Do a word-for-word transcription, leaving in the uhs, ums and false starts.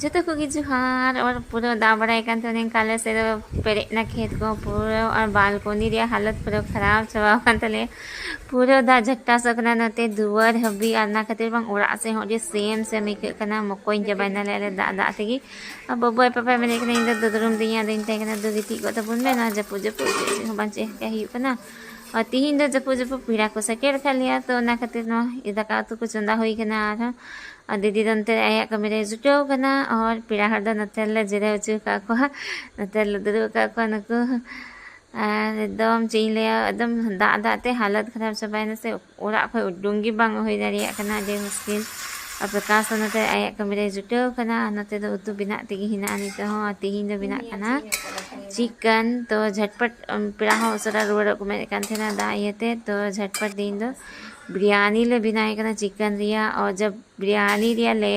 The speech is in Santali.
ᱡᱚᱛᱚ ᱠᱚᱜᱮ ᱡᱚᱦᱟᱨ᱾ ᱟᱨ ᱯᱩᱨᱟᱹ ᱫᱟᱜ ᱵᱟᱲᱟᱭ ᱠᱟᱱ ᱛᱟᱦᱮᱸ ᱱᱚᱝᱠᱟ ᱟᱞᱮ ᱥᱮᱫ ᱫᱚ ᱯᱮᱨᱮᱡ ᱮᱱᱟ ᱠᱷᱮᱛ ᱠᱚ ᱯᱩᱨᱟᱹ, ᱟᱨ ᱵᱟᱞᱠᱚᱱᱤ ᱨᱮᱭᱟᱜ ᱦᱟᱞᱚᱛ ᱯᱩᱨᱟᱹ ᱠᱷᱟᱨᱟᱯ ᱪᱟᱵᱟᱣ ᱟᱠᱟᱱ ᱛᱟᱞᱮᱭᱟ᱾ ᱯᱩᱨᱟᱹ ᱫᱟᱜ ᱡᱷᱟᱴᱴᱟ ᱥᱚ ᱠᱟᱱᱟ ᱱᱚᱛᱮ ᱫᱩᱣᱟᱹᱨ ᱦᱟᱹᱵᱤᱡ, ᱟᱨ ᱚᱱᱟ ᱠᱷᱟᱹᱛᱤᱨ ᱵᱟᱝ ᱚᱲᱟᱜ ᱥᱮᱫ ᱦᱚᱸ ᱟᱹᱰᱤ ᱥᱮᱢ ᱥᱮᱢ ᱟᱹᱭᱠᱟᱹᱜ ᱠᱟᱱᱟ᱾ ᱢᱚᱠᱚᱧ ᱪᱟᱵᱟᱭᱱᱟᱞᱮ ᱟᱞᱮ ᱫᱟᱜ ᱫᱟᱜ ᱛᱮᱜᱮ᱾ ᱟᱨ ᱵᱟᱹᱵᱩ ᱟᱡ ᱯᱟᱯᱟᱭ ᱢᱮᱱᱮᱫ ᱠᱟᱱᱟ, "ᱤᱧ ᱫᱚ ᱫᱩᱫᱽᱨᱩᱢ ᱫᱤᱧᱟ", ᱟᱫᱚᱧ ᱢᱮᱛᱟᱭ ᱠᱟᱱᱟ, "ᱫᱩ ᱜᱤᱛᱤᱡ ᱠᱚᱜ ᱛᱟᱵᱚᱱ ᱢᱮ, ᱱᱚᱣᱟ ᱡᱟᱹᱯᱩᱫ ᱡᱟᱹᱯᱩᱫ ᱪᱮᱫ ᱦᱚᱸ ᱵᱟᱝ ᱪᱮᱫ ᱦᱚᱸ ᱦᱩᱭᱩᱜ ᱠᱟᱱᱟ᱾" ᱟᱨ ᱛᱤᱦᱤᱧ ᱫᱚ ᱡᱟᱹᱯᱩᱫ ᱡᱟᱹᱯᱩᱫ ᱯᱮᱲᱟ ᱠᱚ ᱥᱮᱴᱮᱨ ᱟᱠᱟᱫ ᱞᱮᱭᱟ, ᱛᱚ ᱚᱱᱟ ᱠᱷᱟᱹᱛᱤᱨ ᱱᱚᱣᱟ ᱫᱟᱠᱟ ᱩᱛᱩ ᱠᱚ ᱪᱚᱸᱫᱟ ᱦᱩᱭ ᱠᱟᱱᱟ᱾ ᱟᱨᱦᱚᱸ ᱟᱨ ᱫᱤᱫᱤ ᱫᱚ ᱱᱚᱛᱮ ᱟᱭᱟᱜ ᱠᱟᱹᱢᱤ ᱨᱮ ᱡᱩᱴᱟᱹᱣ ᱠᱟᱱᱟ, ᱟᱨ ᱯᱮᱲᱟ ᱦᱚᱲ ᱫᱚ ᱱᱚᱛᱮ ᱞᱮ ᱡᱤᱨᱟᱹᱣ ᱦᱚᱪᱚ ᱟᱠᱟᱫ ᱠᱚᱣᱟ, ᱱᱚᱛᱮ ᱞᱮ ᱫᱩᱲᱩᱵ ᱟᱠᱟᱫ ᱠᱚᱣᱟ ᱱᱩᱠᱩ᱾ ᱟᱨ ᱮᱠᱫᱚᱢ ᱪᱮᱫ ᱤᱧ ᱞᱟᱹᱭᱟ, ᱮᱠᱫᱚᱢ ᱫᱟᱜ ᱫᱟᱜ ᱛᱮ ᱦᱟᱞᱚᱛ ᱠᱷᱟᱨᱟᱯ ᱪᱟᱵᱟᱭᱮᱱᱟ ᱥᱮ, ᱚᱲᱟᱜ ᱠᱷᱚᱱ ᱩᱰᱩᱝ ᱜᱮ ᱵᱟᱝ ᱦᱩᱭ ᱫᱟᱲᱮᱭᱟᱜ ᱠᱟᱱᱟ, ᱟᱹᱰᱤ ᱢᱩᱥᱠᱤᱞ᱾ ᱟᱨ ᱯᱨᱚᱠᱟᱥ ᱦᱚᱸ ᱱᱚᱛᱮ ᱟᱭᱟᱜ ᱠᱟᱹᱢᱤ ᱨᱮ ᱡᱩᱴᱟᱹᱣ ᱠᱟᱱᱟ, ᱟᱨ ᱱᱚᱛᱮ ᱫᱚ ᱩᱛᱩ ᱵᱮᱱᱟᱜ ᱛᱮᱜᱮ ᱦᱮᱱᱟᱜᱼᱟ ᱱᱤᱛᱚᱜ ᱦᱚᱸ᱾ ᱟᱨ ᱛᱤᱦᱤᱧ ᱫᱚ ᱵᱮᱱᱟᱜ ᱠᱟᱱᱟ ᱪᱤᱠᱮᱱ᱾ ᱛᱚ ᱡᱷᱴᱯᱚᱴ, ᱩᱢ, ᱯᱮᱲᱟ ᱦᱚᱸ ᱩᱥᱟᱹᱨᱟ ᱨᱩᱣᱟᱹᱲᱚᱜ ᱠᱚ ᱢᱮᱱᱮᱫ ᱠᱟᱱ ᱛᱟᱦᱮᱱᱟ ᱫᱟᱜ ᱤᱭᱟᱹᱛᱮ, ᱛᱚ ᱡᱷᱴᱯᱚᱴ ᱛᱤᱦᱤᱧ ᱫᱚ ᱵᱤᱨᱭᱟᱱᱤ ᱞᱮ ᱵᱮᱱᱟᱣᱮᱫ ᱠᱟᱱᱟ ᱪᱤᱠᱮᱱ ᱨᱮᱭᱟᱜ᱾ ᱟᱨ ᱡᱟᱵ ᱵᱤᱨᱭᱟᱱᱤ ᱨᱮᱭᱟᱜ ᱞᱮ